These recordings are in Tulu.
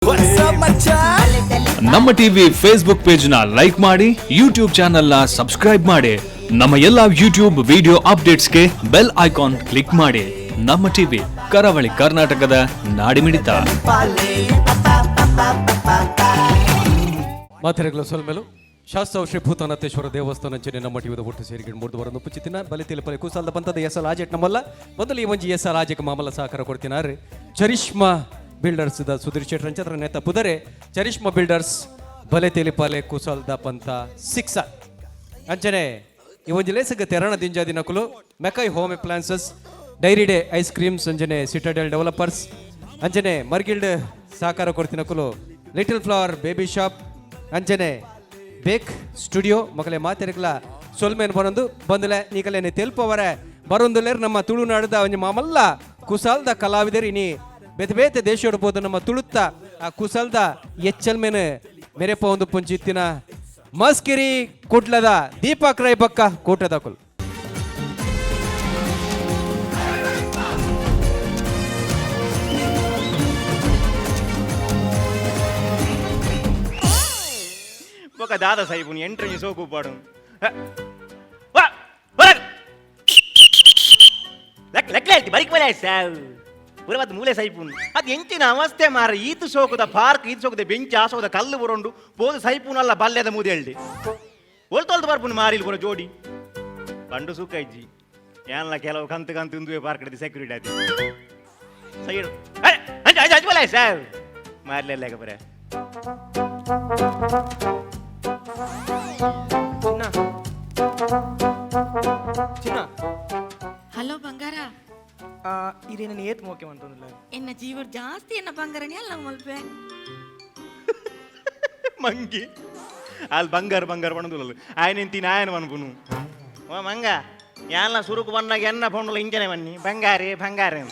What's up, ಮಚ್ಚಾ? ನಮ್ಮ ಟಿವಿ ಫೇಸ್ಬುಕ್ ಪೇಜ್ ನ ಲೈಕ್ ಮಾಡಿ, ಯೂಟ್ಯೂಬ್ ಚಾನೆಲ್ ನ ಸಬ್ಸ್ಕ್ರೈಬ್ ಮಾಡಿ, ನಮ್ಮ ಎಲ್ಲಾ ಯೂಟ್ಯೂಬ್ ವಿಡಿಯೋ ಅಪ್ಡೇಟ್ಸ್ಗೆ ಬೆಲ್ ಐಕಾನ್ ಕ್ಲಿಕ್ ಮಾಡಿ. ನಮ್ಮ ಟಿವಿ, ಕರಾವಳಿ ಕರ್ನಾಟಕದ ನಾಡಿಮಿಡಿತ. ಮಾತೆರೆಗಳ ಸೊಲ್ಮೆಲು. ಶಾಸ್ತ್ರ ಶ್ರೀ ಭೂತನಾಥೇಶ್ವರ ದೇವಸ್ಥಾನ ಅಂಚನೆ ನಮ್ಮ ಟಿವಿದ ಒಟ್ಟು ಸೇರಿಗೆ ಮೂರ್ದು ಬರ ನುಪ್ಪುಚಿತ್ತಿನ ಬಲಿ ತಿಲಪಲೆ ಕುಸಾಲದ ಬಂತದ ಎಸ್ ಎಲ್ ಆಜೆಟ್ ನಮ್ಮಲ್ಲ ಮೊದಲು ಈ ಒಂಜಿ ಎಸ್ ಎಲ್ ಆಜೆಕ್ ಮಾಮಲ್ಲ ಸಹಕಾರ ಕೊಡ್ತಿನಾರು charisma builders the Sudhir Shettar ಅಂಚತ್ರ ನೇತ ಪುದರೆ ಚರಿಷ್ಮಾ ಬಿಲ್ಡರ್ಸ್ ಬಲೆ ತೆಲಿಪಾಲೆ ಕುಸಾಲ್ದ ಪಂತ ಸಿಕ್ಸ ಅಂಚನೆ ಈ ಒಂಜಿ ಲೇಸಗ ತೆರಣ ದಿಂಜಾದಿ ನಕುಲು ಮೆಕೈ home appliances, dairy day ice creams ಅಂಚನೆ ಸಿಟಾಡೆಲ್ ಡೆವಲಪರ್ಸ್ ಅಂಚನೆ ಮರ್ಗಿಲ್ಡ್ ಸಹಕಾರ ಕೊಡ್ತಿನಕುಲು ಲಿಟಲ್ ಫ್ಲವರ್ ಬೇಬಿ ಶಾಪ್ ಅಂಚನೆ ಬೇಕ್ ಸ್ಟುಡಿಯೋ ಮಗಲೆ ಮಾತೆರಗ್ಲ ಸೊಲ್ಮೇನ್ ಬರೊಂದು ಬಂದಲೆ ನೀಕಲೇನೆ ತೆಲ್ಪವರೆ ಬರೊಂದುಲೇರ್ ನಮ್ಮ ತುಳುನಾಡದ ಒಂಜಿ ಮಾಮಲ್ಲ ಕುಸಾಲ್ದ ಕಲಾವಿದರು. ಇನಿ ಬೇತೆ ಬೇತೆ ದೇಶೋಡು ಪೋದು ನಮ್ಮ ತುಳುತ್ತ ಆ ಕುಸಲ್ದ ಎಚ್ಚಲ್ಮೇನೆ ಮೆರೆಪ ಒಂದು ಪುಂಚಿತ್ತಿನ ಮಸ್ಕಿರಿ ಕುಡ್ಲದ ದೀಪಕ್ ರೈ ಬಕ್ಕ ಕೂಟದಕುಲ್. ఒక దాదా సాహిబుని ఎంట్రీ సోకు పాడు లెక్కలేల్తి బరికి పోలే సావ్ పురవత్ మూలే సైపున్ ಅದು ಎಂಚಿನ ಅವಸ್ಥೆ ಮಾರ. ಈತು ಸೋಕುದ ಪಾರ್ಕ್, ಈತು ಸೋಕುದ ಬೆಂಚ್, ಆ ಸೋಕುದ ಕಲ್ಲು ಬುರೊಂಡು ಪೋದು ಸೈಪುನಲ್ಲ ಬಲ್ಲೆದ ಮೂದೇಳ್ದಿ ಒಲ್ತೊಲ್ತು ಬರ್ಪುನು ಮಾರಿಲ್ ಪುರ ಜೋಡಿ ಬಂಡು ಸುಖ ಇಜ್ಜಿ ಏನ್ಲ. ಕೆಲವು ಕಂತು ಕಂತು ಇಂದುವೆ ಪಾರ್ಕ್ ಸೆಕ್ಯೂರಿಟಿ ಆಯ್ತು ಸೈಡ್ ಅಂಚ ಅಂಚ ಅಂಚ ಬಲ್ಲ ಸಾವ್ ಮಾರ್ಲೆಲ್ಲ ಬರ. ಚಿನ್ನ, ಚಿನ್ನ. ಹಲೋ ಬಂಗಾರ. ಇದೇನ ಏತ್ ಮೋಕೆ ಅಂತಂದಿಲ್ಲ. ಎನ್ನ ಜೀವರ್ ಜಾಸ್ತಿ ಎನ್ನ ಬಂಗಾರನೇ ಅಲ್ಲ ಮಲ್ಪೆ. ಮಂಗಿ ಅಲ್ಲಿ ಬಂಗಾರ ಬಂಗಾರ ಬಣದುಲ್ಲ ఆయన ತಿನ್ನ ఆయన ಅನ್ಪುನು. ಓ ಮಂಗ, ಯಾನ್ಲ ಸುರುಕು ಬಂದಾಗ ಎನ್ನ ಪೌಂಡಲ ಇಂಚನೆ ಬನ್ನಿ ಬಂಗಾರೆ ಬಂಗಾರೆ.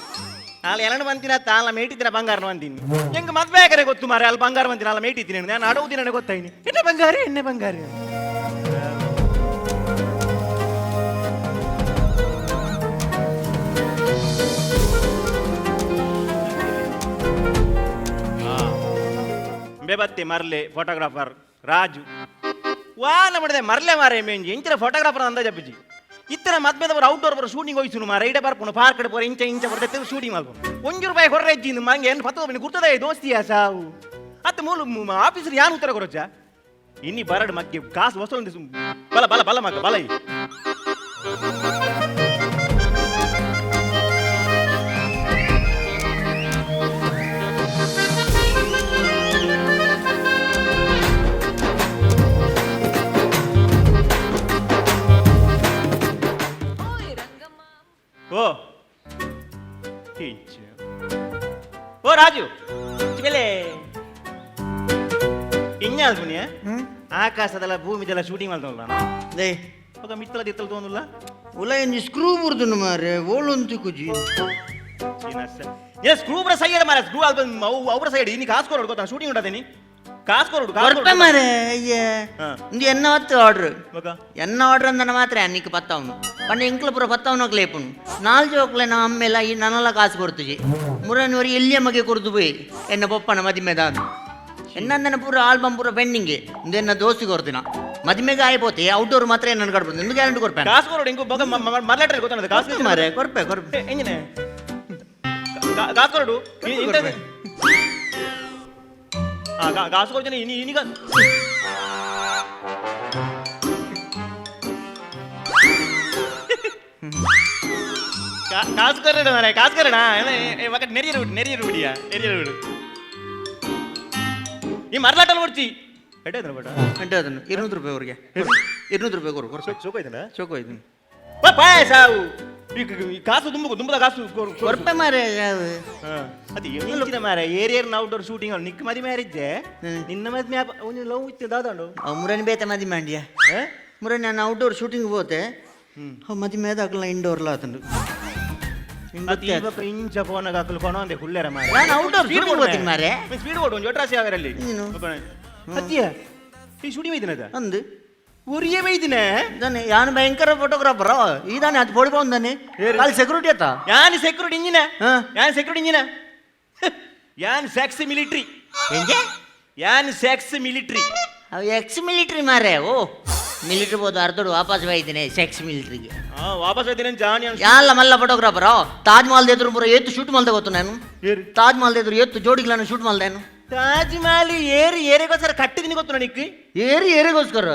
ಅಲ್ಲಿ ಎಲನು ಬಂತಿನ ತಾಲ ಮೇಟಿತ್ತಿನ ಬಂಗಾರನ ಬಂತೀನಿ. ಹೆಂಗ್ ಮದ್ವೆ ಆಗರೆ ಗೊತ್ತು ಮಾರೆ, ಅಲ್ಲಿ ಬಂಗಾರ ಬಂತೀನಿ ಅಲ್ಲ ಮೇಟಿತ್ತೀನಿ. ನಾನು ಅಡವು ದಿನ ಗೊತ್ತಾಯ್ನಿ ಎನ್ನೆ ಬಂಗಾರ ಎನ್ನೆ ಬಂಗಾರ. ಬೇಬತ್ತಿ ಮರ್ಲೆ ಫೋಟೋಗ್ರಾಫರ್ ರಾಜು ವಾನ ಮಾಡಿದೆ ಮರ್ಲೆ ಮಾರೆ ಮೇಂಜಿ ಇಂಚಿನ ಫೋಟೋಗ್ರಾಫರ್ ಅಂದಾಜ ಅಪ್ಪಿಜಿ. ಇತ್ತರ ಮದ್ಮೆದವರು ಔಟ್ಡೋರ್ ಬರೋ ಶೂಟಿಂಗ್ ಹೋಯ್ಸುನು ಮಾರ ಇಡ ಬರ್ಪುನು ಪಾರ್ಕ್ ಪೋರ ಇಂಚ ಇಂಚ ಬರ್ತೈತೆ ಶೂಟಿಂಗ್ ಮಲ್ಪು. 1 ರೂಪಾಯಿ ಹೊರ ಇಜ್ಜಿ ಮಂಗೆ ಏನು ಪತ್ತ ಗುರ್ತದೆ ದೋಸ್ತಿಯ ಸಾವು ಅತ್ತ ಮೂಲು ಆಫೀಸರ್ ಯಾನು ಉತ್ತರ ಕೊರೊಚ್ಚ ಇನ್ನಿ ಬರಡು ಮಗ್ಗೆ ಕಾಸು ವಸೂಲು ಬಲ ಬಲ ಬಲ ಮಗ ಬಲ ಈ. ಓ ಇಂಚ. ಓ ರಾಜು ಚಿಮೆಲೆ ಇನ್ಯಾಲ್ ಪುಣ್ಯ ಆಕಾಶದಲ್ಲ ಭೂಮಿದೆಲ್ಲ ಶೂಟಿಂಗ್ ಮಾಡ್ತಲ್ಲ. ಲೇ. ఒక ಮಿತ್ತಲ ದಿತ್ತಲ ತೋಂದುಲ್ಲ. ಉಲ ಎಂಜಿ ಸ್ಕ್ರೂ ಬುರ್ದುನು ಮಾರೆ ಓಲೊಂದು ಕುಜಿ. ಏ ಸ್ಕ್ರೂ ಬ್ರ ಸೈಡ್ ಮಾರೆ, ಸ್ಕ್ರೂ ಅಲ್ಪ ಅವರ ಸೈಡ್ ಇನಿ ಕಾಸ್ಕೋರೋಡು ಗೊತ್ತಾ, ಶೂಟಿಂಗ್ ಉಂಟದೇನಿ ಕಾಸ್ಕೋರೋಡು. ಕೊರ್ಪೆ ಮಾರೆ ಅಯ್ಯ. ಹಾ. ಇಂದು ಎನ್ನ ಹೊತ್ತು ಆರ್ಡ್ರ್. ಮಗ. ಎನ್ನ ಆರ್ಡ್ರ್ ಅಂದನ ಮಾತ್ರ ಅನ್ನಿಕ್ ಪತ್ತವನು ಪಂಡ ಎಂಕ್ಲ ಪೂರ ಪತ್ತವನು ಕ್ಲೇಪುನು ನಾಲ್ ಜೋಕ್ಲೆ ನಮ್ಮ ಅಮ್ಮೆಲ್ಲ ಈ ನನಲ ಕಾಸು ಕೊಡ್ತುಜಿ ಮುರನೂರಿ ಎಲ್ಲಿಯ ಮಗೆ ಕೊರ್ದು ಪೋಯಿ ಎನ್ನ ಪೊಪ್ಪನ ಮದಿಮೆದ ಎನ್ನಂದನ ಪೂರ ಆಲ್ಬಮ್ ಪೂರ ಪೆಂಡಿಂಗ್. ಇಂದು ಎನ್ನ ದೋಸ್ತಿ ಕೊರ್ತಿನ ಮದಿಮೆಗೆ ಆಯ್ಪೋತೆ ಔಟ್ಡೋರ್ ಮಾತ್ರ ಎನ್ನ ಕಡ್ಬೋದು ಇಂದು ಗ್ಯಾರಂಟಿ ಕೊರ್ಪೆ. ಕಾಸ್ಕೋರೋಡು ಇಂಕು ಬೊಗ ಮರ್ಲಾಟ್ರೆ ಗೊತ್ತಾನದ ಕಾಸ್. ಮಾರೆ ಕೊರ್ಪೆ ಕೊರ್ಪೆ. ಎಂಜಿನೆ ಕಾಸ್ಕೋರೋಡು ಕಾಸ್ಕೋರು ಇನಿ ಇನಿಗ. ಕಾಸು ಮಾರೆ ಕಾಸು ಕೊರಣ ఒక నెరియర్ విడు నెరియర్ విడియా నెరియర్ విడు ಈ ಮರ್ಲಾಟಲ್ ಹೊಡ್ಚಿ ಎಡ್ಡ ಬಟ. ಎಂಟು ಅದನ್ನು 200 ರೂಪಾಯಿ ಅವ್ರಿಗೆ 200 ರೂಪಾಯಿ ಕೊರು ಕೊರ್ಪೆ. ಸೋಕೋಯ್ತನ. ಚೋಕೋ ಇದನ್ನು. ಪಾಯ ಸಾವು ಈ ಕಾಸು ದುಂಬು ದುಂಬದ ಕಾಸು ಕೊರು- ಕೊರು. ಕೊರ್ಪೆ ಮಾರೆ ಯಾವ ಅದು ಎಂಚಿನ ಮಾರೆ ಏರಿಯರ್ ಔಟ್ಡೋರ್ ಶೂಟಿಂಗ್ ಅವ್ನು ನಿಕ್ ಮದಿ ಮ್ಯಾರೇಜ್. ಹ್ಮ್. ನಿನ್ನ ಮದ್ಮೆ ಒಂದು ಲವ್ ಇತ್ತು ದಾದಾಂಡು. ಅವ್ ಮುರನಿ ಬೇತೆ ಮದಿ ಮಂಡ್ಯ ಮುರನಿ ನಾನು ಔಟ್ಡೋರ್ ಶೂಟಿಂಗ್ ಹೋತೆ ಅವ್ ಮದಿ ಮೇದಾಕಲ್ಲ ಇಂಡೋರ್ಲ ಆತಂಡು. ಅದು ಇವಾಗ ಇಂಚ ಫೋನ್ ಹಾಕಲು ಕೊಣ ಅಂದೆ ಹುಲ್ಲೆರ ಮಾರೆ. ನಾನು outdoor shooting ಹೋಗ್ತೀನಿ ಮಾರೆ. ಸ್ಪೀಡ್ ಓಡು ಒಂದು ಜೊಟ್ರಾಸಿ ಆಗರಲ್ಲಿ. ಏನು? ಸತ್ಯ ಈ ಶೂಟಿಂಗ್ ಐತಿನ ಅದ ಅಂದು. ಒರಿಯೇ ಬೈದಿನ. ದಾನೆ ಯಾನು ಭಯಂಕರ ಫೋಟೋಗ್ರಾಫರ್ ಈ ದಾನೆ ಅದು ಪೋಡಿ ಬಂದಾನೆ ಅಲ್ಲಿ ಸೆಕ್ಯೂರಿಟಿ ಆತ. ಯಾನ್ ಸೆಕ್ಯೂರಿಟಿ ಇಂಜಿನ. ಹಾ. ಯಾನ್ ಸೆಕ್ಯೂರಿಟಿ ಇಂಜಿನ, ಯಾನ್ ಸ್ಯಾಕ್ಸಿ ಮಿಲಿಟ್ರಿ. ಎಂಜೆ? ಯಾನ್ ಸೆಕ್ಸ್ ಮಿಲಿಟ್ರಿ. ಅವು ಎಕ್ಸ್ ಮಿಲಿಟ್ರಿ ಮಾರೆ. ಓ, ಮಿಲಿಟ್ರಿ ಹೋದ ಅರ್ಧಡು ವಾಪಸ್ ಬೈದಿನಿ ಸೆಕ್ಸ್ ಮಿಲಿಟ್ರಿಗೆ. ಹಾ, ವಾಪಸ್ ಹೋಯ್ತೀನಿ ಜಾನಿ. ಯಾಲ್ಲ ಮಲ್ಲ ಫೋಟೋಗ್ರಾಫರ್. ತಾಜ್ ಮಹಲ್ ಎದುರು ಪೂರ ಏತು ಶೂಟ್ ಮಲ್ದೆ ಗೊತ್ತು ನಾನು? ಏರು? ತಾಜ್ ಮಹಲ್ ಎದುರು ಏತು ಜೋಡಿಗಳನ್ನ ಶೂಟ್ ಮಲ್ದೇನು. ತಾಜ್ ಮಹಲ್ ಏರಿ ಏರಿಗೋಸ್ಕರ ಕಟ್ಟಿದೀನಿ ಗೊತ್ತು ನನಗೆ. ಏರಿ ಏರಿಗೋಸ್ಕರ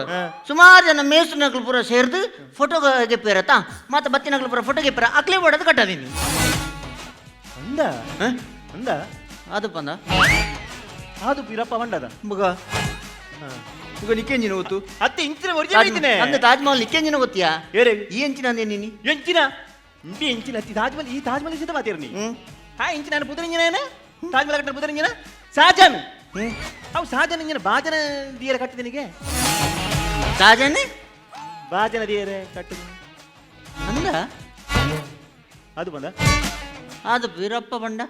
ಸುಮಾರು ಜನ ಮೇಸ್ತ್ರಿ ಪೂರ ಸೇರ್ದು ಫೋಟೋ ಗೆಪ್ಪಿರತ್ತಾ, ಮತ್ತೆ ಬತ್ತಿನಕ್ಲು ಪೂರ ಫೋಟೋ ಗೆಪ್ಪಿರ, ಅಕ್ಲೆ ಹೊಡೆದು ಕಟ್ಟದೀನಿ. ಅಂದ ಅಂದ. ಅದು ಪಂದ. ಅದು ಬೀರಪ್ಪ ಬಂಡದ. ಮಗ ಮಗ, ನಿಕ್ಕೆಂಜಿನ ಗೊತ್ತು? ಅತ್ತೆ ಇಂಚಿನ ಒರಿಜಿನಲ್ ಐತಿನೆ. ಅಂದ ತಾಜ್ ಮಹಲ್ ನಿಕ್ಕೆಂಜಿನ ಗೊತ್ತಿಯಾ? ಏರೆ? ಈ ಎಂಚಿನ ಅಂದೆ ನೀನಿ. ಎಂಚಿನ ಇಂಪಿ ಎಂಚಿನ ಅತ್ತಿ ತಾಜ್ ಮಹಲ್, ಈ ತಾಜ್ ಮಹಲ್ ಸಿದ್ಧ ಮಾತಿರ್ನಿ. ಹ್ಮ್. ಹಾ, ಇಂಚಿನ ನಾನು ಪುದರಿಂಜಿನ ಏನ ತಾಜ್ ಮಹಲ್ ಕಟ್ಟ ಪುದರಿಂಜಿನ ಸಾಜನ್. ಹ್ಮ್. ಅವು ಸಾಜನ್ ಇಂಜಿನ ಬಾಜನ ದಿಯರ ಕಟ್ಟಿದನಿಗೆ. ತಾಜಾನೆ. ಬಾಜನ ದಿಯರೆ ಕಟ್ಟಿದ. ಅಂದ. ಅದು ಬಂದ. ಅದು ಬೀರಪ್ಪ ಬಂಡ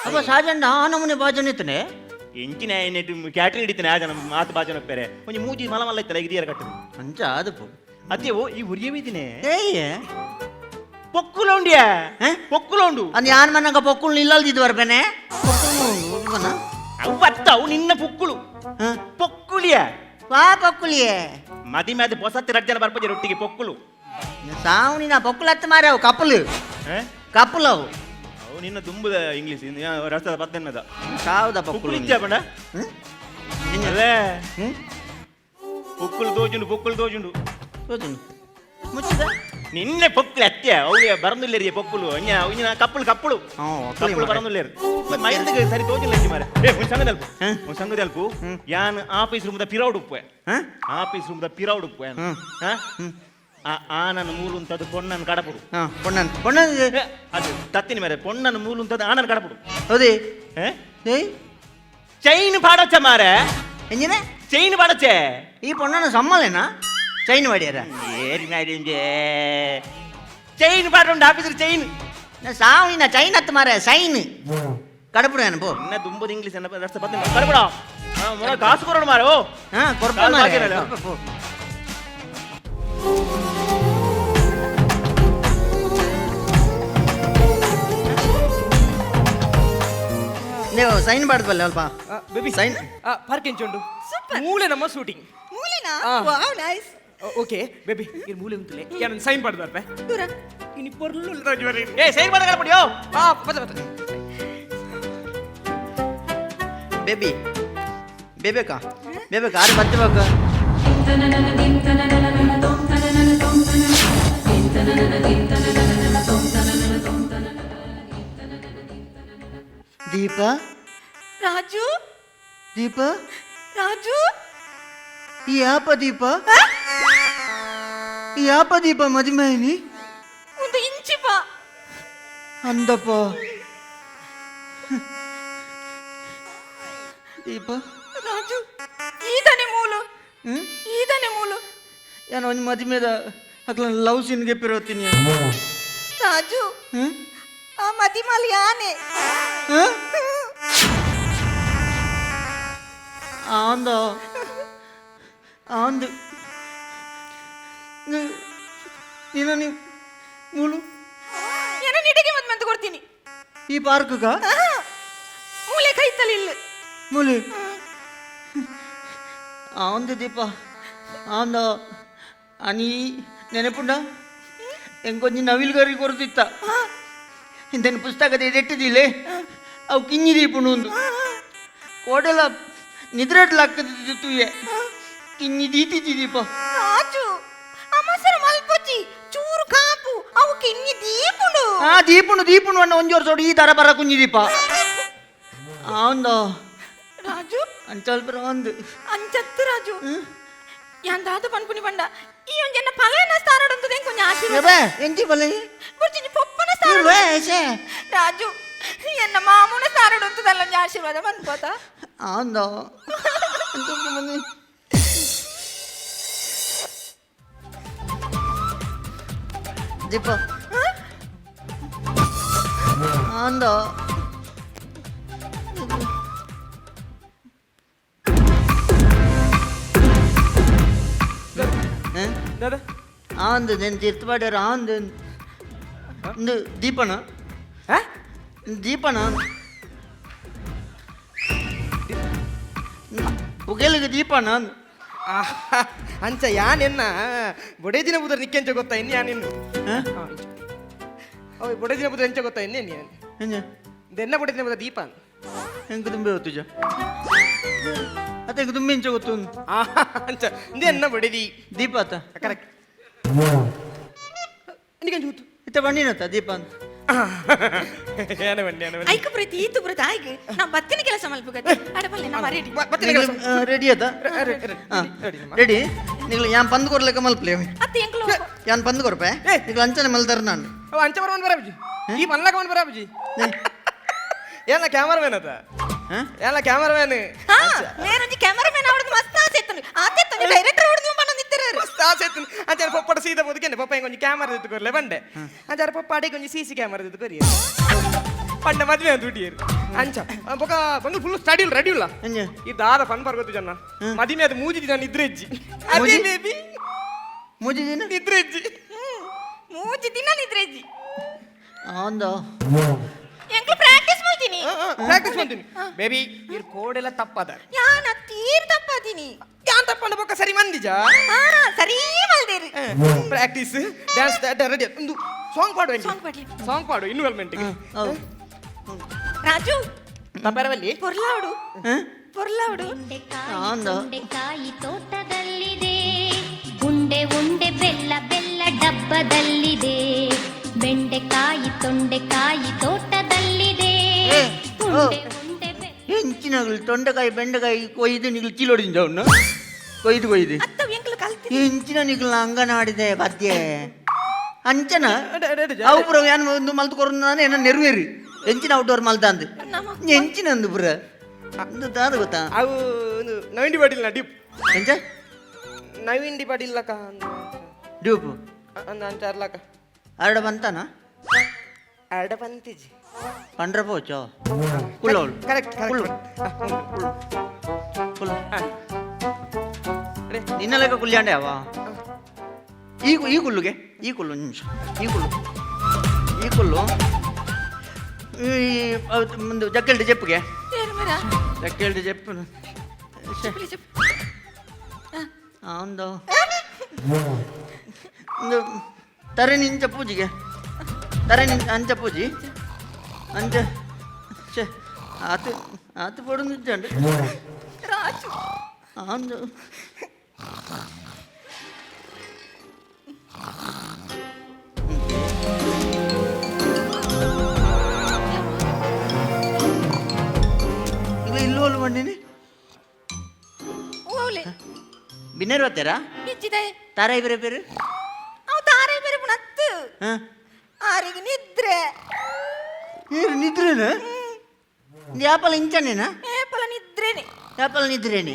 ಅಪ್ಪ ಸಾಜಣ್ಣ, ಆ ನಮೂನೆ ಬಾಜನ ಇತ್ತನೆ. ಎಂಚಿನ ನೆಟ್ಟು ಕ್ಯಾಟ್ರಿಂಗ್ ಹಿಡಿತಾನೆ ಆ ಜನ ಮಾತು ಬಾಜನ ಪೇರೆ ಒಂಜಿ ಮೂಜಿ ಮಲ ಮಲ್ಲ ಇತ್ತಲ್ಲ ಈಗ ದಿಯರ ಕಟ್ಟಿದ. ಅಂಚ ಅದು ಪು. ಅದೇ ಓ ಈ ಉರಿಯವಿದಿನೇ. ಏಯ್. ಪೊಕ್ಕುಲೋಂಡಿಯ. ಹೇ? ಪೊಕ್ಕುಲೋಂಡು. ಅಂದ್ ಯಾನ್ ಮನಗ ಪೊಕ್ಕುಲ್ ನಿಲ್ಲಲ್ದಿದ್ದು ಬರ್ಬೇನೆ. ಅವು ಅತ್ತ ಅವು ನಿನ್ನ ಪುಕ್ಕುಳು ಪೊಕ್ಕುಳಿಯ. ವಾ ಪೊಕ್ಕುಲಿಯೇ? ಮದಿ ಮ್ಯಾದ ಪೊಸತ್ತಿ ರಡ್ಜನ ಬರ್ಪಜೆ ರೊಟ್ಟಿಗೆ ಪೊಕ್ಕುಳು. ಸಾವು ನಿನ್ನ ಪೊಕ್ಕುಲ್ ಹತ್ತು ಮಾರೆ, ಅವು ಕಪ್ಪಲು. ಹೇ? ಕಪ್ಪಲು ಅವು. ಅವು ನಿನ್ನ ದುಂಬುದ ಇಂಗ್ಲೀಷ್ ರಸ್ತದ ಪದ್ದೆನ್ನದ. ಸಾವುದ ಪುಕ್ಕುಳು ಪೊಕ್ಕುಲು. ಇಜ್ಜ ಬಣ್ಣ. ಹ್ಮ್? ಅಲ್ಲೇ. ಹ್ಮ್? ಪುಕ್ಕುಳು ದೋಜುಂಡು, ಪುಕ್ಕುಳು ದೋಜುಂಡು. ತೋಜುಂಡು. ಮುಚ್ಚಿದ. ನಿನ್ನೆ ಪೊಕ್ಕುಲು ಅತ್ಯ ಅವು ಬರಂದುಲ್ಲೇರಿ ಪೊಕ್ಕುಲು ಅಣ್ಣ ಅವು ಕಪ್ಪುಳು ಕಪ್ಪುಳು. ಹ್ಞೂ, ಒಕ್ಕಲಿ ಕಪ್ಪುಳು ಮಾರ್ರೆ. ಬರಂದುಲ್ಲೇರು ಮೈಂದಿಗೆ ಸರಿ ತೋಜಿಲ್ಲ ಇಜ್ಜಿ ಮಾರ್ರೆ. ಏ, ಒಂದು ಸಂಗದ ಅಲ್ಪ. ಹ್ಮ್. ಒಂದು ಸಂಗದ ಅಲ್ಪ. ಯಾನ್ ಆಫೀಸ್ ರೂಮ್ದ ಪಿರೌಡ್ ಉಪ್ಪೆ. ಹಾ? ಆಫೀಸ್ ರೂಮ್ದ ಪಿರೌಡ್ ಉಪ್ಪೆ. ಹ್ಮ್. ಆ ಆನನ ಮೂಲುಂತದ್ದು ಪೊಣ್ಣನ ಕಡಪುಡು. ಹಾ, ಪೊಣ್ಣನ್ ಪೊಣ್ಣನ್. ಏ, ಅದು ತತ್ತಿನ ಮೇರೆ ಪೊಣ್ಣನ ಮೂಲುಂತದ್ದು ಆನನ ಕಡಪುಡು. ಹೌದೇ? ಏ? ಏಯ್. ಚೈನ್ ಪಾಡೊಚ್ಚ ಮಾರೆ. ಎಂಜಿನ? ಚೈನ್ ಪಾಡೊಚ್ಚೆ. ಈ ಪೊಣ್ಣನ ಸಮ್ಮಲೇನಾ ಚೈನ್ ವಾಡಿಯಾರ? ಏರಿ ಮಾರಿಂಜೆ ಚೈನ್ ಪಾಡೊಂಡು ಆಫೀಸರ್ ಚೈನ್. ಸಾವು ನಿನ್ನ ಚೈನ್ ಹತ್ತು ಮಾರೆ, ಸೈನ್ ಕಡಪುಡು ಏನು ಪೋ. ಇನ್ನ ದುಂಬದ ಇಂಗ್ಲೀಷ್ ಎನ್ನ ರಸ್ತೆ ಪತ್ತೆ ಕಡಪುಡ ಮೊರ ಕಾಸು ಕೊಡೋಣ ಮಾರೆ ಓ. ಹಾ, ಕೊರ್ಪ ಕಾಲ್ ಮಾರೆ. ಬಾಕಿರಲ್ಲ. ಕೊರ್ಪ ಪೋ. ನೀವು ಸೈನ್ ಮಾಡ್ದಲ್ಲ ಅಲ್ಪ. ಬೇಬಿ. ಸೈನ್. ಪಾರ್ಕ್ ಎಂಚುಂಡು? ಸೂಪರ್. ಮೂಲೆ ನಮ್ಮ ಶೂಟಿಂಗ್. ಮೂಲೆನಾ? ಆ. ವಾವ್, ನೈಸ್. ಓಕೆ ಬೇಬಿ, ಇದು ಮೂಲೆ ಉಂಟುಲೆ, ಯಾನೊಂದು ಸೈನ್ ಪಡೆದು ಬರ್ಪೆ. ದೂರ. ಇನಿ ಪೊರ್ಲು ರಾಜು. ಏ, ಸೈನ್ ಪಾಡ ಕಡಪುಡಿ ಓ. ಆ, ಬತ್ತ ಬತ್ತ. ಬೇಬಿ, ಬೇಬೇಕಾ ಬೇಬೇಕಾ ಆರು ಬತ್ತೆ ಬೇಕು. ದೀಪ. ರಾಜು. ದೀಪ. ರಾಜು. ಈ ಯಾಪ ದೀಪ, ಈ ಯಾಪ ದೀಪ ಮದಿಮೈನಿ? ಒಂದು ಇಂಚಿಪ. ಅಂದಪ್ಪ ದೀಪ. ರಾಜು, ಈತನೆ ಮೂಲು. ಹ್ಮ್? ಈತನೆ ಮೂಲು. ಏನೋ ಒಂದು ಮದಿಮೆದ ಅಕ್ಲ ಲವ್ ಸೀನ್ಗೆ ಪಿರೋತೀನಿ. ರಾಜು. ಹ್ಮ್? ಆ ಮದಿಮಲ್ ಯಾನೆ. ಹ್ಮ್? ಆಂದ ಆಂದು ನೀನು ನೀವು ಮೂಲು. ಏನ ನಿಡಗೆ ಮದ್ ಮಂತ್ ಕೊಡ್ತೀನಿ. ಈ ಪಾರ್ಕ್ಗ? ಆಹಾ. ಮೂಲೆ ಕೈತಲಿಲ್ಲ. ಮೂಲೆ ಆಂದು ದೀಪ ಆಂದ ಅನಿ ನೆನಪುಂಡ ಎಂಕೊಂಜಿ ನವಿಲ್ ಗರಿ ಕೊರ್ದಿತ್ತ ಇಂತನ ಪುಸ್ತಕದ ಎಟ್ಟಿದಿಲ್ಲೆ ಅವು ಕಿಂಜಿ ದೀಪುಂಡು ಒಂದು ಕೋಡೆಲ ನಿದ್ರೆಡ್ಲಾಗ್ತದೆ ತುಯ್ಯೆ ಕಿಂಜಿ ದೀತಿಜಿ ದೀಪ. ರಾಜು, ಆ ಮೊಸರು ಮಲ್ಪೊಚ್ಚಿ ಚೂರು ಕಾಪು, ಅವು ಕಿನ್ನಿ ದೀಪುಂಡು. ಆ ದೀಪುಂಡು ದೀಪುಂಡು ಅಣ್ಣ ಒಂಜಿ ವರ್ಷ ಈ ತರ ಬರ ಕುಂಜಿ ದೀಪ ಆಂದ. ರಾಜು. ಅಂಚಲ್ಪ ಅಂದು. ಅಂಚತ್ತು ರಾಜು, ಯಾನ್ ದಾದ ಪನ್ಪುನಿ ಪಂಡ, ಈ ಒಂಜೆನ್ನ ಪಲಯನ ಸ್ಥಾನಡುಂತದೆ ಕೊಂಚ ಆಶೀರ್ವಾದ. ಎಂಚಿ ಬಲೆ? ಬೊರ್ಚಿಂಜಿ ಪೊಪ್ಪನ ಸ್ಥಾನ. ರಾಜು, ಎನ್ನ ಮಾಮೂನ ಸ್ಥಾನಡುಂತದಲ್ಲ, ಒಂಜಿ ಆಶೀರ್ವಾದ ಮನ್ಪೋತ. ಆಂದ ದೀಪ ಆಂದ. ದಾದಾ. ಆಂದು నేను ತಿರ್ತು ಆಂದು ಇಂದು ದೀಪನ. ಹಾ? ದೀಪನ. ಪುಗೆಲಿಗೆ ದೀಪನ ಅಂಚ ಯಾನೆನ್ನ ಬೊಡೆ ದಿನ ಬುದ್ರ ನಿಕ್ಕೆಂಚ ಗೊತ್ತಾ ಇನ್ನು ಯಾನಿನ್ನು ಅವ್ ಬೊಡೆ ದಿನ ಬುದ್ರ ಎಂಚ ಗೊತ್ತಾ ಇನ್ನೇನು ಯಾನ್ ದೆನ್ನ ಬೊಡೆ ದಿನ ಬುದ್ರ ದೀಪ ಎಂಕ ತುಂಬೆ ಹೊತ್ತುಜ ಅತ್ತ ತುಂಬೆ ಎಂಚ ಗೊತ್ತು ಅಂಚ ಇಂದೆನ್ನ ಬೊಡೆದಿ ದೀಪ ಆತ ಕರೆಕ್ಟ್ ನಿಕ್ಕೆಂಚ ಗೊತ್ತು ಇತ್ತ ಬಣ್ಣಿನತ್ತ ದೀಪ ಅಂತ ಏನ ಬನ್ನಿ ಏನ ಬನ್ನಿ ಐಕು ಪ್ರೀತಿ ಈತು ಬೃತ ಆಯ್ಕೆ ನಾ ಬತ್ತಿನ ಕೆಲಸ ಮಲ್ಪುಗತ್ತೆ ಅಡಪಲ್ಲೆ ನಾ ರೆಡಿ ಬತ್ತಿನ ಕೆಲಸ ರೆಡಿ ಆತ ರೆಡಿ ನಿಗ್ಲು ಯಾನ್ ಪಂದ್ ಕೊರ್ಲೆಕ್ಕ ಮಲ್ಪಲೆ ಅತ್ತೆ ಎಂಕ್ಲು ಯಾನ್ ಪಂದ್ ಕೊರ್ಪೆ ನಿಗ್ಲು ಅಂಚನೆ ಮಲ್ತಾರ ನಾನು ಅವ ಅಂಚ ಬರವನ್ ಬರಾಬಜಿ ಈ ಪನ್ಲಕ ಅವನ್ ಬರಾಬಜಿ ಏನ ಕ್ಯಾಮರಾಮನ್ ಅದ ಏನ ಕ್ಯಾಮರಾಮನ್ ಹಾ ಮೇರೊಂಜಿ ಕ್ಯಾಮರಾಮನ್ ಅವಡ್ದು ಮಸ್ತ್ ಆಸೆ ಇತ್ತು ಆತೆ ಡೈರೆಕ್ಟರ್ ಅವಡ್ದು ಪನ್ನೊಂದಿತ್ತರ ಮಸ್ತ್ ಆಸೆ ಇತ್ತು ಅಂಚಾರ ಪೊಪ್ಪಡ ಸೀದಾ ಬದುಕೆನೆ ಪಪ್ಪ ಹಿಂಗೊಂಜಿ ಕ್ಯಾಮರಾ ಎತ್ತುಕೊರ್ಲೆ ಬಂಡೆ ಅಂಚಾರ ಪಪ್ಪ ಅಡಿಗೆ ಒಂಜಿ C C camera ಎತ್ತುಕೊರಿ ಪಂಡ ಮದ್ವೆ ಅಂತ ದುಡಿಯರು ಅಂಚ ಬೊಕ ಬಂಗ್ಲ full study ready ಇಲ್ಲ ಈ ದಾದ ಫನ್ ಬರ್ಗೊತ್ತು ಜನ ಮದಿಮೆ ಅದು ಮೂಜಿ ದಿನ ನಿದ್ರೆ ಇಜ್ಜಿ ಅದೇ ಬೇಬಿ ಮೂಜಿ ದಿನ ನಿದ್ರೆ ಇಜ್ಜಿ ಮೂಜಿ ದಿನ ನಿದ್ರೆ ಇಜ್ಜಿ ಅಂದ ಎಂಕ್ಲು ಪ್ರಾಕ್ಟೀಸ್ ಮಾಡ್ತೀನಿ ಪ್ರಾಕ್ಟೀಸ್ ಮಾಡ್ತೀನಿ ಬೇಬಿ ಇರ್ ಕೋಡೆಲ್ಲ ತಪ್ಪದ ಯಾನ ತೀರ್ ತಪ್ಪಾದೀನಿ ಯಾನ್ ತಪ್ಪಂಡ ಬೊಕ ಸರಿ ಮಂದಿಜ ಹಾ ಸರಿ ಮಲ್ದೇರಿ practice dance ready ಒಂದು ಸಾಂಗ್ ಪಾಡು ಸಾಂಗ್ ಪಾಡ್ಲಿ. ಸಾಂಗ್ ಪಾಡು ಇನ್ವಾಲ್ವ್ಮೆಂಟ್ ರಾಜು ತಪ್ಪರವಲ್ಲಿ ಪೊರ್ಲಾವಡು ಪೊರ್ಲಾವಡು ಅಂದ ಬೆಂಡೆಕಾಯಿ ತೋಟದಲ್ಲಿದೆ ಉಂಡೆ ಉಂಡೆ ಬೆಲ್ಲ ಬೆಲ್ಲ ಡಬ್ಬದಲ್ಲಿದೆ ಬೆಂಡೆಕಾಯಿ ತೊಂಡೆಕಾಯಿ ತೋಟದಲ್ಲಿದೆ ಉಂಡೆ ಉಂಡೆ ಬೆಲ್ಲ ಹೆಂಚಿನಗಳು ತೊಂಡೆಕಾಯಿ ಬೆಂಡೆಕಾಯಿ ಕೊಯ್ದು ನಿಗ್ಲು ಚೀಲೋಡಿಂದ ಅವನು ಕೊಯ್ದು ಕೊಯ್ದು ಅತ್ತ ಎಂಕ್ಲು ಕಲ್ತಿ ಹೆಂಚಿನ ನಿಗ್ಲು ಅಂಗನಾಡಿದೆ ಪದ್ಯ ಅಂಚನ ಅವು ಪುರ ಯಾನ್ ಒಂದು ಮಲ್ತು ಕೊರ್ನ ಏನ ನೆರವೇರಿ ಎಂಚಿನ ಔಟ್ಡೋರ್ ಮಲ್ತ ಅಂದ್ ಎಂಚಿನ ಅಂದು ಪುರ ಅಂದು ದಾದ ಗೊತ್ತಾ ಅವು ಒಂದು ನವೀನ್ ಡಿ ಪಾಟೀಲ್ ನ ಡ್ಯೂಪ್ ಎಂಚ ನವೀನ್ ಡಿ ಪಾಟೀಲ್ ಲಕ ಡ್ಯೂಪ್ ಅಂದ ಅಂಚಾರ್ಲಕ ಅರಡ ಬಂತಾನ ಅರಡ ಬಂತಿಜಿ ಪಂಡ್ರ ಪೋಚೋ ಕುಳ್ಳೋಳು ಕರೆಕ್ಟ್ ಕುಳ್ಳು ಕುಳ್ಳು ನಿನ್ನ ಲೆಕ್ಕ ಕುಲ್ಯಾಂಡೆ ಅವ ಈ ಈ ಕುಲ್ಲುಗೆ ಈ ಕುಲ್ಲು ಒಂದು ನಿಮಿಷ ಈ ಕುಲ್ಲು ಈ ಕುಲ್ಲು ಈ ಮುಂದೆ ಜಕ್ಕೆಲ್ಡಿ ಜೆಪ್ಪುಗೆ ಏನು ಮರ ಜಕ್ಕೆಲ್ಡಿ ಜೆಪ್ಪು చెప్పు ಒಂದು ಒಂದು ತರೆ ನಿಂಚ ಪೂಜೆಗೆ ತರೆ ನಿಂಚ ಅಂಚ ಪೂಜಿ ಅಂಚ ಛೆ ಆತು ಆತು ಪೊಡು ನಿಂಚಂಡು ರಾಜು ಅಂದು ಇಲ್ಲ ಇಲ್ಲೋಲು ಬಂದಿನಿ ಓಲೆ ಬಿನ್ನೇರು ಬರ್ತೀರಾ ಇಚ್ಚಿದೆ ತಾರ ಇಬ್ಬರೇ പേര് ಅವು ತಾರೆ ಬೇರೆ ಪುನತ್ತು ಹಾಂ ಆರಿಗೆ ನಿದ್ರೆ ಏನು ನಿದ್ರೇನ ಯಾಪಲ ಇಂಚನೇನಾ ಏಪಲ ನಿದ್ರೇನೆ ಯಾಪಲ ನಿದ್ರೇನೆ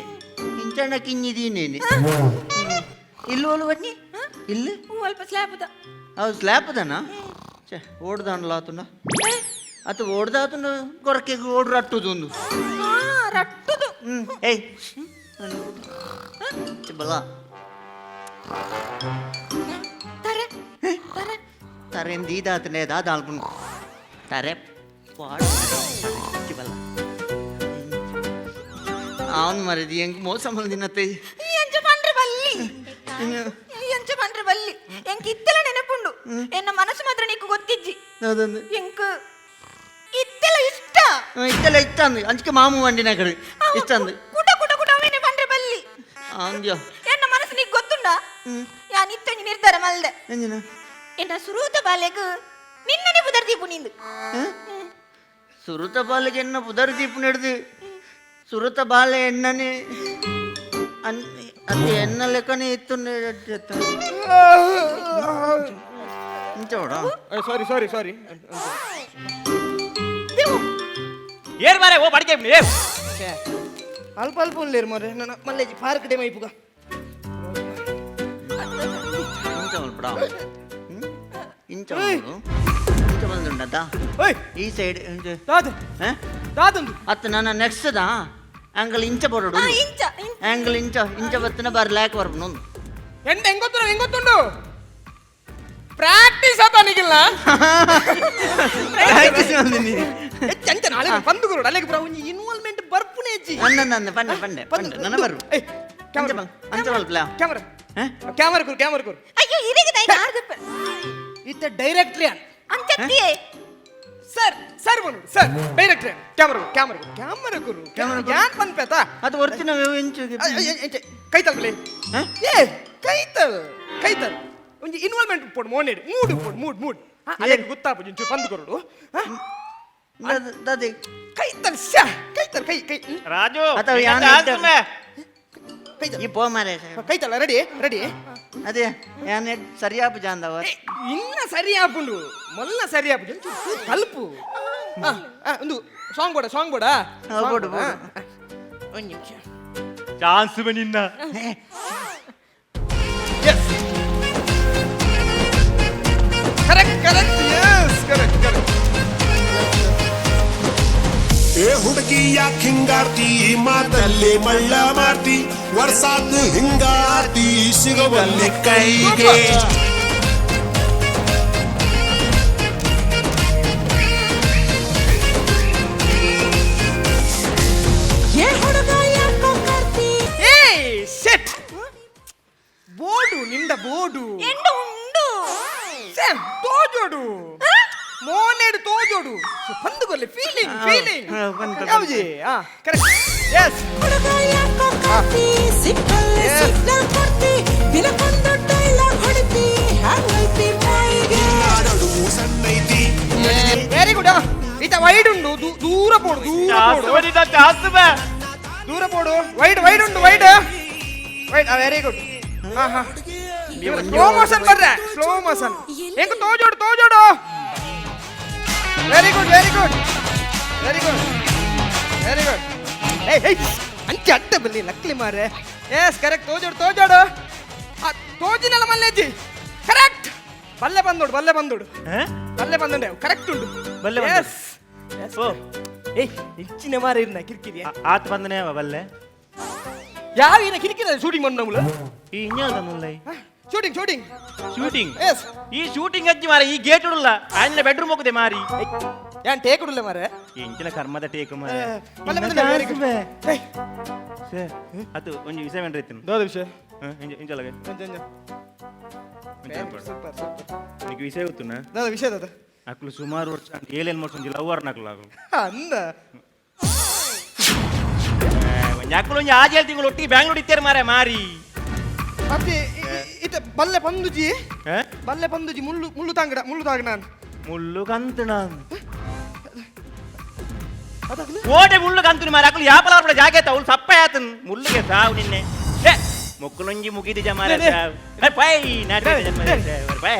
ಇಂಚಣ್ಣ ಕಿಂಜಿದೀನೇನೆ ಇಲ್ಲೋಲು ಬನ್ನಿ ಇಲ್ಲಿ ಹೂ ಅಲ್ಪ ಸ್ಲ್ಯಾಬ್ದ ಹೌದು ಸ್ಲ್ಯಾಪ್ ದನ ಛೇ ಓಡ್ದಾನಲ್ಲ ಆತುನ ಆತ ಓಡ್ದಾತುನ ಗೊರಕೆಗೆ ಓಡ್ ರಟ್ಟುದೊಂದು ಹಾ ರಟ್ಟುದು ಹ್ಞೂ ಏಯ್ ಬಲ ತಾರೆ ತಾರೆ ತರೆ ದೀದಾತನೇ ದಾದ ಅನ್ಕೊಂಡು ತರೆ ಪಾಡು ಬಲ ಅವನು ಮರದಿ ಹೆಂಗ್ ಮೋಸ ಮಲ್ದಿನತ್ತೆ ಈ ಅಂಚ ಪಂಡ್ರೆ ಬಲ್ಲಿ ಈ ಅಂಚ ಪಂಡ್ರೆ ಬಲ್ಲಿ ಎಂಕ್ ಇತ್ತೆಲ ನೆನಪುಂಡು ಎನ್ನ ಮನಸ್ಸು ಮಾತ್ರ ನೀಕು ಗೊತ್ತಿಜ್ಜಿ ಅದೊಂದು ಎಂಕ್ ಇತ್ತೆಲ ಇಷ್ಟ ಇತ್ತೆಲ್ಲ ಇಷ್ಟ ಅಂದು ಅಂಚಿಕೆ ಮಾಮು ವಂಡಿನ ಕಡೆ ಇಷ್ಟ ಅಂದು ಕುಟ ಕುಟ ಕುಟ ಅವೇನೆ ಪಂಡ್ರೆ ಬಲ್ಲಿ ಅಂದ್ಯೋ ಎನ್ನ ಮನಸ್ಸು ನೀಕ್ ಗೊತ್ತುಂಡ ಯಾನ್ ಇತ್ತೊಂಜಿ ನಿರ್ಧಾರ ಮಲ್ದೆ ಎಂಜಿನ ಎನ್ನ ಸುರೂತ ಬಾಲೆಗ್ ನಿನ್ನನೆ ಬುದರ್ ದೀಪು ನಿಂದು ಸುರುತ ಬಾಲೆಗೆ ಎನ್ನ ಪುದರ್ ದೀಪು ನಡೆದು ಸುರುತ ಬಾಲೆ ಎಣ್ಣನೆ ಅನ್ ಅದು ಎನ್ನ ಲೆಕ್ಕನೆ ಇತ್ತು ಇಂಚೋಡ ಸಾರಿ ಸಾರಿ ಸಾರಿ ಏರ್ ಮಾರೆ ಓ ಬಡಿಕೆ ಏರ್ ಅಲ್ಪ ಅಲ್ಪ ಉಲ್ಲೇರು ಮರೆ ನನ್ನ ಮಲ್ಲೇಜಿ ಪಾರ್ಕ್ ಡೇ ಮೈಪುಗ ಇಂಚ ಮಲ್ಪಡ ಇಂಚ ಮಲ್ಪಡು. ಇಂಚ ಬಂದುಂಡದ ಓಯ್ ಈ ಸೈಡ್ ದಾದ ದಾದಂದು ಅತ್ತ ನನ್ನ ನೆಕ್ಸ್ಟ್ ದಾ ಆಂಗಲ್ ಇಂಚ ಬರೋಡು ಆ, ಇಂಚ ಇಂಚ. ಆಂಗಲ್ ಇಂಚ ಇಂಚ ಬತ್ತಿನ ಬಾರಿ ಲ್ಯಾಕ್ ಬರ್ಪುನು ಎಂತ ಹೆಂಗೊತ್ತುಂಡು ಹೆಂಗೊತ್ತುಂಡು ಪ್ರಾಕ್ಟೀಸ್ ಆತ ನಿಗಿಲ್ಲ ಪ್ರಾಕ್ಟೀಸ್ ಬಂದಿನಿ. ಹೆಚ್ಚು ಅಂಚ ನಾಳೆ ಪಂದು ಕೊರಡು ಅಲ್ಲಿಗೆ ಪುರ ಒಂಜಿ ಇನ್ವಾಲ್ವ್ಮೆಂಟ್ ಬರ್ಪುನೆ ಹೆಚ್ಚಿ. ಅಂದ ಅಂದ ಪಂಡೆ ಪಂಡೆ ಪಂಡೆ ನನ್ನ ಬರು. ಏ, ಕ್ಯಾಮರಾ. ಅಂಚ ಮಲ್ಪಲ. ಕ್ಯಾಮರಾ ಕ್ಯಾಮರಾ ಕೊರು, ಕ್ಯಾಮರಾ ಕೊರು. ಅಯ್ಯೋ, ಇರಿಗೆ ದೈ ನಾರ್ದಪ್ಪ. ಇತ್ತ ಡೈರೆಕ್ಟ್ರಿ ಅನ್. ಅಂಚತ್ತಿಯೇ. ಸರ್ ಸರ್ ಬನ್ನು sir, directory camera camera camera ಕೊರು. ಕ್ಯಾಮರಾ ಕೊರು. ಯಾನ್ ಪನ್ಪೇತ? ಅದು ಒರ್ತಿನ ಇಂಚು. ಕೈ ತಲ್ಪಲೆ. ಹ? ಏ, ಕೈತಲ್ ಕೈತಲ್ ಒಂಜಿ ಇನ್ವಾಲ್ವ್ಮೆಂಟ್ ಪೋಡು, ಮೋನೇಡ್ ಮೂಡ್ ಪೋಡು, ಮೂಡ್ ಮೂಡ್ ಅದೇ ಗೊತ್ತಾಪು ಒಂಚೂರು ಪಂದು ಕೊರಡು. ದಾದೆ? ಕೈತಲ್ ಶ್ಯಾ, ಕೈತಲ್ ಕೈ ಕೈ ಹ್ಮ್. ರಾಜು. ಅಥವಾ ಯಾನ್ ಕೈತಲ್. ಈ ಪೋ ಮಾರೆ. ಕೈತಲ್ಲ, ರೆಡಿ ರೆಡಿ. ಅದೇ ಯಾನ್ ಸರಿಯಾಪು ಜಾಂದವ. ಇನ್ನ ಸರಿ ಆಪುಂಡು, ಮೊಲ್ಲ ಸರಿ ಆಪುಂಡು, ಒಂಚೂರು ಕಲ್ಪು. ಆ, ಆ, ಒಂದು ಸಾಂಗ್ ಬೋಡ, ಸಾಂಗ್ ಬೋಡ. ಹಾ, ಬೋಡು, ಬೋಡು. ಒಂದು ನಿಮಿಷ. ಚಾನ್ಸ್ ನಿನ್ನ. Yes, correct correct, yes, correct correct. ಏ ಹುಡುಗಿ, ಯಾಕ್ ಹಿಂಗಾರ್ತಿ? ಮಾತಲ್ಲಿ ಮಳ್ಳ ಮಾಡ್ತಿ, ವರ್ಷಾತ್ ಹಿಂಗಾರ್ತಿ, ಸಿಗವಲ್ಲಿ ಕೈಗೆ. ಏಯ್ ಸೆಟ್ ಬೋಡು, ನಿಂದ ಬೋಡು. ಎಂಡು ಉಂಡು. ಸ್ಯಾಮ್ ತೋಜೋಡು, ಮೋನೆಡು ತೋಜೋಡು, ಪಂದುಗೊಲ್ಲೆ ಫೀಲಿಂಗ್ ಫೀಲಿಂಗ್. ಹಾ, ಬಂತು, ಬಂತು. ಯಾವ್ಜಿ? ಹಾ, ಕರೆಕ್ಟ್, ಎಸ್. ನಡುವು ಸಣ್ಣೈತಿ. Very good. ಈತ ವೈಡ್ ಉಂಡು, ದೂರ ಪೋಡು, ದೂರ ಪೋಡು. ಚಾನ್ಸ್ ಬೇ. ದೂರ ಪೋಡು, ವೈಡ್ ವೈಡ್ ಉಂಡು, ವೈಡ್ ವೈಡ್. Very good. ಹಾ ಹಾ, ಸ್ಲೋ ಮೋಷನ್ ಬರ್ರೆ, ಸ್ಲೋ ಮೋಷನ್. ಹೆಂಗ ತೋಜೋಡು ತೋಜೋಡು. Very good very good very good very good. ಏಯ್ ಏಯ್, ಅಂಚೆ ಅಡ್ಡ ಬಲ್ಲಿ ನಕ್ಲಿ ಮಾರೆ. ಎಸ್, ಕರೆಕ್ಟ್, ತೋಜೋಡು ತೋಜೋಡು. ಆ ತೋಜಿನಲ್ಲ ಮಲ್ಲೇಜಿ, ಕರೆಕ್ಟ್. ಬಲ್ಲೆ ಬಂದೋಡು, ಬಲ್ಲೆ ಬಂದೋಡು. ಬಲ್ಲೆ ಬಂದುಂಡೆ, ಕರೆಕ್ಟ್ ಉಂಡು. ಬಲ್ಲೆ ಬಂದೋಡು. ಎಸ್. ಓ. ಏಯ್, ಹೆಚ್ಚಿನ ಮಾರ ಇರ್ನ ಕಿರಿಕಿರಿಯ. ಆತ ಬಂದನೇ ಬಲ್ಲೆ. ಯಾವ ಇನ ಕಿರಿಕಿರಿ ಶೂಟಿಂಗ್ ಬಂದ? ಈ ಇನ್ಯಾವ್ದು? Shooting shooting. Shooting? S. ಈ ಶೂಟಿಂಗ್ ಅಜ್ಜಿ ಮಾರ, ಈ ಗೇಟ್ ಉಡಲ್ಲ, ಆಯ್ನ ಬೆಡ್ರೂಮ್ ಹೋಗುದೆ ಮಾರಿ. ಯಾನ್ ಟೇಕ್ ಉಡಲ್ಲ ಮಾರೆ. ಎಂಚಿನ ಕರ್ಮದ ಟೇಕ್ ಮಾರ. ಬಲ್ಲೆ ಬಂದ, ವೆರಿ ಗುಡ್. ಏಯ್. ಅದು ಒಂಜಿ ವಿಷಯ ವೇಂಡ್ರೆ ಇತ್ತು. ದಾದ ವಿಷಯ? ಇಂಚಲಗೆ. ಅಂಚ ಅಂಚ. Super super. నీకు ವಿಷಯ ಗೊತ್ತುನ? ದಾದ ವಿಷಯ ದಾದ? ಅಕ್ಲು ಸುಮಾರು ವರ್ಷ ಏಳೆನ್ ವರ್ಷ ಒಂಜಿ ಲವರ್ ನಕ್ಲು ಅಕ್ಲು. ಅಂದ? ಒಂಜಿ ಅಕ್ಲು ಒಂಜಿ ಆಜೇಳು ತಿಂಗಳು ಒಟ್ಟಿಗೆ ಬ್ಯಾಂಗ್ಳೂರ್ ಇತ್ತೇರು ಮಾರೆ ಮಾರಿ. ಅತ್ತೆ, ಇತ್ತ ಬಲ್ಲೆ ಪಂದುಜಿ. ಹ? ಬಲ್ಲೆ ಪಂದುಜಿ, ಮುಳ್ಳು ಮುಳ್ಳು ತಾಂಗಡ, ಮುಳ್ಳು ತಾಂಗಡ. ಮುಳ್ಳು ಕಂತು ನಾನು. ಅದಾಗ್ಲಿ. ಕೋಟೆ ಮುಳ್ಳು ಕಂತು ಮಾರೆ, ಅಕ್ಲು ಯಾಪಲ ಕೂಡ ಜಾಗೆ ಅವಳು ಸಪ್ಪ ಆತನ್ ಮುಳ್ಳುಗೆ ಸಾವು ನಿನ್ನೆ. ಏ, ಮೊಕ್ಕಲೊಂಜಿ ಮುಗಿದಿಜ ಮಾರೆ. ಲೇ, ಲೇ. ಸಾವು ಏ, ಪೈ ನಾಟಿ ಜನ್ಮ ಪೈ.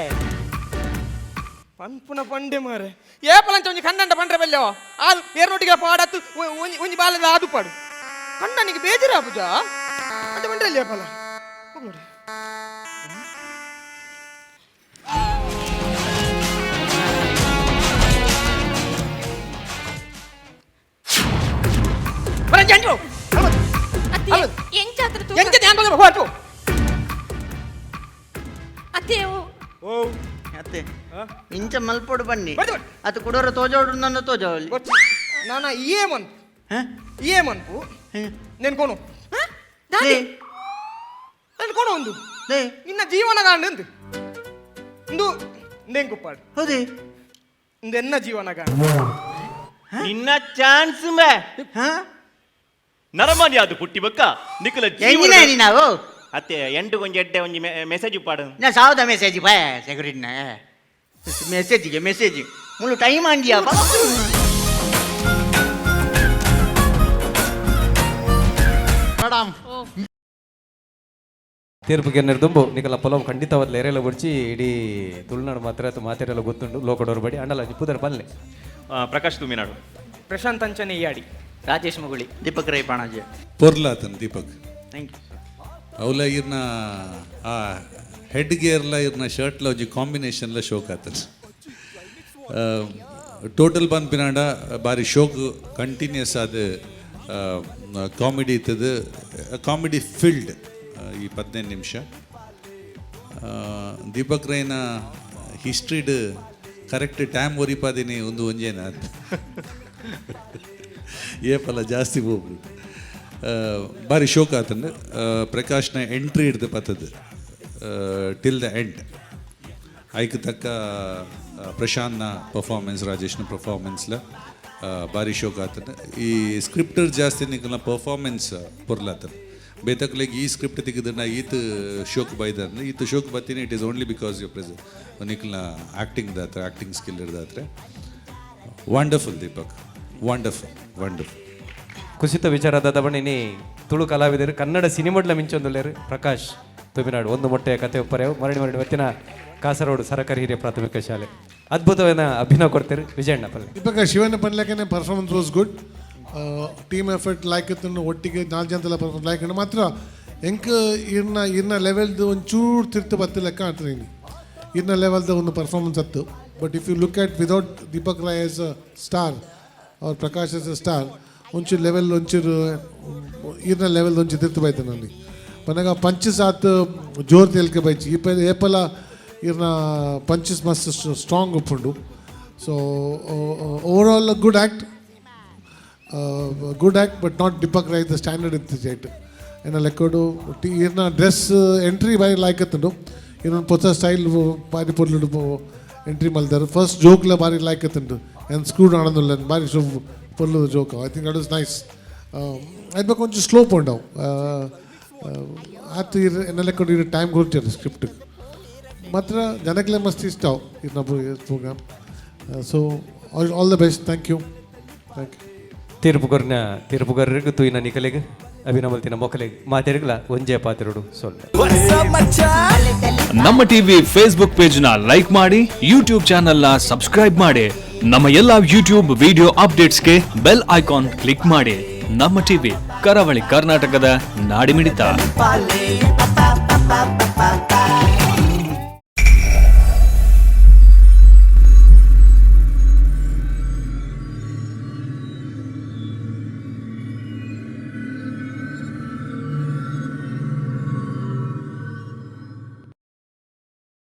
ಪನ್ಪುನ ಪಂಡೆ ಮಾರೆ, ಏಪಲಂಚ ಒಂಜಿ ಕಣ್ಣಂಡ ಪಂಡ್ರೆ ಬಲ್ಯೋ ಆಲ್ ಏರ್ನೊಟ್ಟಿಗೆ ಪಾಡತ್ತು ಒಂಜಿ ಒಂಜಿ ಬಾಲದ ಆದು ಪಾಡು ಕಣ್ಣನಿಗೆ ಬೇಜಾರಾಪುಜ ಅಂತ ಪಂಡ್ರೆ ಏಪಲ ಹೋಗ್ರಿ. ಬರಂಜಿ ಅಂಜು. ಅತ್ತೆ. ಅಲ್ಲ. ಎಂಚಾತ್ರ ತೂಕ. ಎಂಚ ಧ್ಯಾನ ಬಂದ್ರೆ ಹೋಯ್ತು. ಅತ್ತೆ ಓ. ಓ. ಅತ್ತೆ, ಇಂಚ ಮಲ್ಪೋಡು ಬನ್ನಿ. ಬರ್ದು ಬರ್ದು. ಅದು ಕುಡೋರ ತೋಜೋಡು, ನನ್ನ ತೋಜೋಲಿ. ನಾನ ಏ ಮನ್ಪು. ಹ? ಏ ಮನ್ಪು. ನೆನ್ ಕೋನು. ಹ? ದಾದೆ? ನೆನ್ ಕೋನು ಒಂದು. ಲೇ. ನಿನ್ನ ಜೀವನ ಗಾಂಡು ಅಂದು ಇಂದು ನೆಂಕುಪ್ಪಾಡು. ಹೌದೇ? ಇಂದು ಎನ್ನ ಜೀವನ ಗಾಂಡು. ನಿನ್ನ ಚಾನ್ಸ್ ಮೇ. ಹಾ. ನರಮಾನಿ ಅದು ಪುಟ್ಟಿ ಬಕ್ಕ ನಿಖಲ. ಎಂಜಿನ ನಾವು. ಅತ್ತೆ, ಎಂಟು ಒಂಜಿ ಎಡ್ಡೆ ಒಂಜಿ ಮೆಸೇಜ್ ಪಾಡು. ನಾ ಸಾವದ ಮೆಸೇಜ್ ಬಾಯ ಸೆಕ್ಯೂರಿಟಿನ ಮೆಸೇಜಿಗೆ ಮೆಸೇಜ್ ಮುಳ್ಳು ಟೈಮ್ ಅಂಜಿಯ. ಮೇಡಮ್. ತೀರ್ಪುಗೆ ನಿರ್ದುಂಬು ನಿಕಲ ಪೊಲವು ಖಂಡಿತವಾದ ಎರೆಲ ಬುಡ್ಚಿ, ಇಡೀ ತುಳುನಾಡು ಮಾತ್ರ ಅಥವಾ ಮಾತೆರೆಲ್ಲ ಗೊತ್ತುಂಡು ಲೋಕಡೋರು ಬಡಿ ಅಂಡಲ ಪುದರ್ ಪಲ್ಲೆ. ಪ್ರಕಾಶ್ ತುಮಿನಾಡು. ಪ್ರಶಾಂತ್ ಅಂಚನೆ ಇಯಾಡಿ. ರಾಜೇಶ್ ಮುಗುಳಿ. ದೀಪಕ್ ರೈ ಪಾಣಾಜೆ. ಪೊರ್ಲಾತನ್ ದೀಪಕ್. Thank you. ಅವಲ ಇರ್ನ ಆ ಹೆಡ್ ಗೇರ್ಲ ಇರ್ನ ಶರ್ಟ್ಲ ಒಂಜಿ ಕಾಂಬಿನೇಷನ್ಲ ಶೋಕ್ ಆತನ್. ಟೋಟಲ್ ಪನ್ಪಿನಾಂಡ ಬಾರಿ ಶೋಕ್, ಕಂಟಿನ್ಯೂಸ್ ಆದ ಕಾಮಿಡಿ ಇತ್ತದು, ಕಾಮಿಡಿ ಫಿಲ್ಡ್ ಈ 15 ನಿಮಿಷ. ದೀಪಕ್ ರೈನ ಹಿಸ್ಟ್ರಿಡ್ ಕರೆಕ್ಟ್ ಟೈಮ್ ಒರಿಪಾದಿನಿ ಒಂದು ಒಂಜೇನ. ಏಪಲ ಜಾಸ್ತಿ ಹೋಗ್ಬೋದು. ಬಾರಿ ಶೋಕ್ ಆತಂದು ಪ್ರಕಾಶ್ನ ಎಂಟ್ರಿ ಹಿಡ್ದು ಪತ್ತದು ಟಿಲ್ the end. ಐಕ್ ತಕ್ಕ ಪ್ರಶಾಂತ್ನ ಪರ್ಫಾರ್ಮೆನ್ಸ್, ರಾಜೇಶ್ನ ಪರ್ಫಾರ್ಮೆನ್ಸ್ಲ ಬಾರಿ ಶೋಕ್ ಆತಂದು. ಈ ಸ್ಕ್ರಿಪ್ಟರ್ ಜಾಸ್ತಿ ನಿಕಲ್ನ ಪರ್ಫಾರ್ಮೆನ್ಸ್ ಪೊರ್ಲಾತನ. ಬೇತಕ್ಲೆಗ್ ಈ ಸ್ಕ್ರಿಪ್ಟ್ ತೆಗೆದನ್ನ ಈತ್ ಶೋಕ್ ಬೈದಂದ್ರೆ, ಈತ್ ಶೋಕ್ ಬತ್ತೀನಿ, it is only because you present ನಿಕಲ್ನ acting ದಾತ್ರ, acting skill ಇರ್ದಾತ್ರೆ. Wonderful Deepak, wonderful, wonderful. ಕುಸಿತ ವಿಚಾರದ ದಬಣಿನಿ ತುಳು ಕಲಾವಿದರು ಕನ್ನಡ ಸಿನಿಮಾಡ್ಲ ಮಿಂಚೊಂದುಲ್ಲೇರು ಪ್ರಕಾಶ್ ತುಮಿನಾಡು. ಒಂದು ಮೊಟ್ಟೆಯ ಕತೆ ಒಪ್ಪರೆವು ಮರಳಿ ಮರಳಿ ಹೊತ್ತಿನ ಕಾಸರಗೋಡು ಸರಕಾರಿ ಹಿರಿಯ ಪ್ರಾಥಮಿಕ ಶಾಲೆ. ಅದ್ಭುತವಾದ ಅಭಿನಯ ಕೊಡ್ತೀರಿ ವಿಜಯಣ್ಣ ಪಲ್ಲೆ. ದೀಪಕ, ಶಿವನ ಪನ್ಲೆಕ್ಕನೆ performance was good, team effort like ಇತ್ತು. ಒಟ್ಟಿಗೆ ನಾಲ್ಕು ಜನತೆಲ್ಲ ಪರ್ಫಾರ್ಮೆನ್ಸ್ ಲೈಕ್ ಮಾತ್ರ. ಎಂಕ್ ಇರ್ನ ಇರ್ನ ಲೆವೆಲ್ದು ಒಂಚೂರು ತಿರ್ತು ಬತ್ತು ಲೆಕ್ಕ ಆಡ್ತೀನಿ. ಇರ್ನ ಲೆವೆಲ್ದ ಒಂದು ಪರ್ಫಾರ್ಮೆನ್ಸ್ ಹತ್ತು. But if you look at without Deepak Rai as a star or Prakash as a star, ಒಂಚೂರು ಲೆವೆಲ್, ಒಂಚೂರು ಇರ್ನ ಲೆವೆಲ್ ಒಂಚೂರು ತಿರ್ತು ಬೈತೆ ನಲ್ಲಿ. ಪನಗ ಪಂಚಸ್ ಆತ್ ಜೋರ್ ತೇಲ್ಕೆ ಬೈಚಿ. ಈ ಏಪಲ ಇರ್ನ ಪಂಚಸ್ ಮಸ್ತ್ ಸ್ಟ್ರಾಂಗ್ ಉಪ್ಪುಂಡು. So overall good act, good act, but not Deepak Rai the standard ಇತ್ತು ಜೈಟ್ ಏನ ಲೆಕ್ಕೋಡು. ಇರ್ನ ಡ್ರೆಸ್ ಎಂಟ್ರಿ ಬಾರಿ ಲೈಕ್ ಇತ್ತುಂಡು. ಇನ್ನೊಂದು ಪೊಸ ಸ್ಟೈಲ್ ಬಾರಿ ಪೊರ್ಲುಡು ಎಂಟ್ರಿ ಮಲ್ದಾರು. ಫಸ್ಟ್ ಜೋಕ್ಲ ಬಾರಿ ಲೈಕ್ ಇತ್ತುಂಡು. ಏನು ಸ್ಕ್ರೂ ಆಡೋದಿಲ್ಲ, ಬಾರಿ ಶು ಪೊರ್ಲು joke. I think that is nice. ಅದು ಕೊಂಚ ಸ್ಲೋ ಪೋಂಡವು ಆತು. ಇರ್ ಎನ್ನ ಲೆಕ್ಕೋಡು ಇರ್ ಟೈಮ್ ಕೊಡ್ತಾರೆ ಸ್ಕ್ರಿಪ್ಟ್ ಮಾತ್ರ. ಜನಕ್ಲೆ ಮಸ್ತ್ ಇಷ್ಟ ಇರ್ನ program. So all the best. Thank you, thank you. ತೀರ್ಪುಗರ್ನ ತೀರ್ಪುಗರ್ರಿಗೆ, ತೂಯಿನ ನಿಕಲೆಗ್, ಅಭಿನಮಲ್ತಿನ ಮೊಕಲೆಗ್, ಮಾತೆರ್ಗಲ ಒಂಜೇ ಪಾತಿರೋಡು ಸೊಲ್ಲೆ. ನಮ್ಮ ಟಿವಿ ಫೇಸ್ಬುಕ್ ಪೇಜ್ ನ ಲೈಕ್ ಮಾಡಿ, ಯೂಟ್ಯೂಬ್ ಚಾನೆಲ್ ನ ಸಬ್ಸ್ಕ್ರೈಬ್ ಮಾಡಿ. ನಮ್ಮ ಎಲ್ಲಾ ಯೂಟ್ಯೂಬ್ ವಿಡಿಯೋ ಅಪ್ಡೇಟ್ಸ್ಗೆ ಬೆಲ್ ಐಕಾನ್ ಕ್ಲಿಕ್ ಮಾಡಿ. ನಮ್ಮ ಟಿವಿ, ಕರಾವಳಿ ಕರ್ನಾಟಕದ ನಾಡಿಮಿಡಿತ. ಪಾಪ.